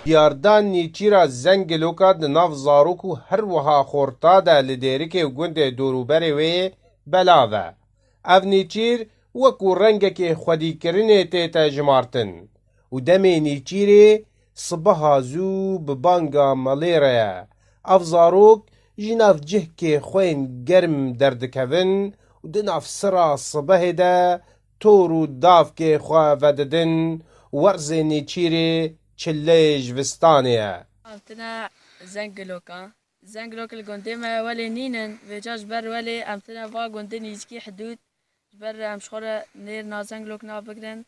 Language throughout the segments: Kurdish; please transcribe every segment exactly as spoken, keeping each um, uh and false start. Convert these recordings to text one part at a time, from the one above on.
Diyardan nêçîra Zengiloka di nav zarok û her wiha xorta de li Dêrikê û gundê dorûberê wê belav e. Ev nêçîr wekû rengekê xwedîkirinê tête jimartin û demê nêçîrê sibeha zû bi banga melê re ye. Ev zarok ji nav cihkê xwên germ derdikevin û di nav sira sibehê de tor û davkê xwe vedidin û werzê nêçîrê çileyê jivistanê ye. Em tine Zengiloka. Zengilok li gundê me welê nînin. Vêca ji ber welê em tine va gundê nîzikî hidûd. Ji ber em ji xwe re nêr na Zengilok nabigrin.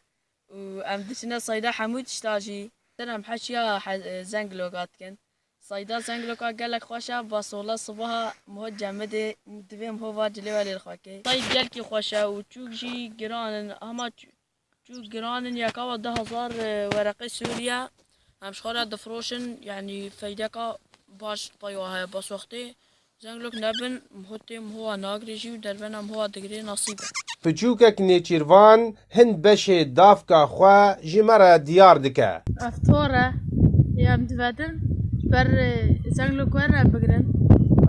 Û em diçine sayda hemû tişta jî. Ser em heşiya he-, Zengiloka dikin. Sayda Zengiloka gelek xweş e, basola sibaha miho cemidê, divê miho va cilê welê li xwe kê. Sayd gelkî xweş e û çûk jî giran in, hema çû-, çûk giran in, yeka wa du hezar, e, wereqê Sûriye. Em ji xwe re difroşin, yanî feydeka baş pey wa heye, bes wextê Zenglok nebin, mihotê mihowa nagirêjî û derbena mihowa digirê nasîb e. Piçûkek nêçîrvan hin beşê davka xwe ji me re diyar dike. Ev tor e, em divedin, ber, e, Zenglok were em bigrin.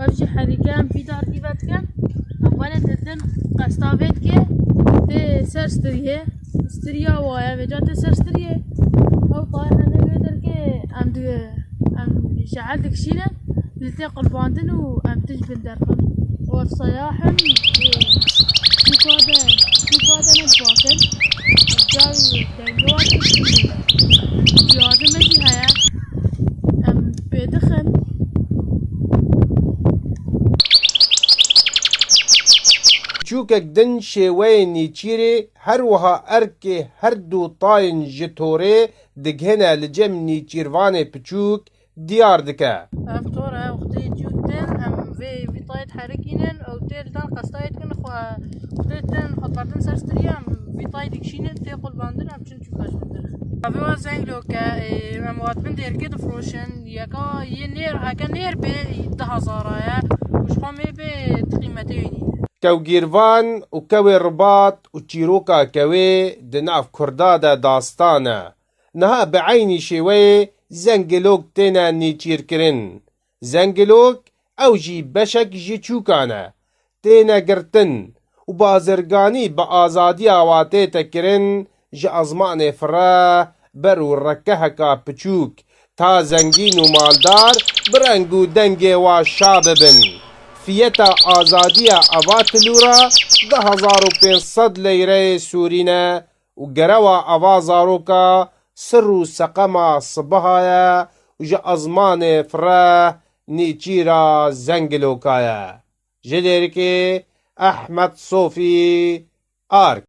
Ev jî herîke em vî dar dîve dikin. Em were didin, qesta vê dike, tê ser striyê. Striya waye, vêca tê ser striyê. Ew tayê hene wê derkê em di-, em ji el dikişînin, li tê qulbandin û em tij bin derxin. Û ev sayahin, e, çûka de, çûka de ne dibasin. Cay dengoa tij bin. Cihazê me jî heye. Em pê dixin. Çûkek din şêweyê nêçîrê her wiha erkê her du tayên ji torê digihine li cem nêçîrvanê piçûk diyar dike. Ev tor e, wextê çûk din, em vê vî tayê diherikînin, ew tê li dan qestayê dikin, xwe, wextê din xwe diberdin ser striyê, em vî tayê dikişînin, tê qulbandin, em çin çûka ji bin derxin. Ev wa Zengloke, ê, em wa di bin dêrikê difroşin, yeka yê nêr, heke nêr bê, du hezara ye, û ji xwe mê bê, di qîmetê wê nîne. Kewgîrvan û kewê Ribat û çîroka kewê di nav Kurda de dastan e. Niha bi eynî şêweyê Zengilok têne nêçîrkirin. Zengilok ew jî beşek ji çûkan e. Têne girtin û bazirganî bi azadiya wa tête kirin ji ezmanê fireh ber û rekeheka piçûk ta zengîn û maldar bi reng û dengê wa şa bibin. Fiyeta azadiya eva tilûra du hezar û pênc sed leyreyê sûrî ne û gerewa eva zaroka sir û seqema sibiha ye û ji ezmanê fireh nêçîra Zengiloka ye. Ji Dêrikê Ehmed Sofî, Ark.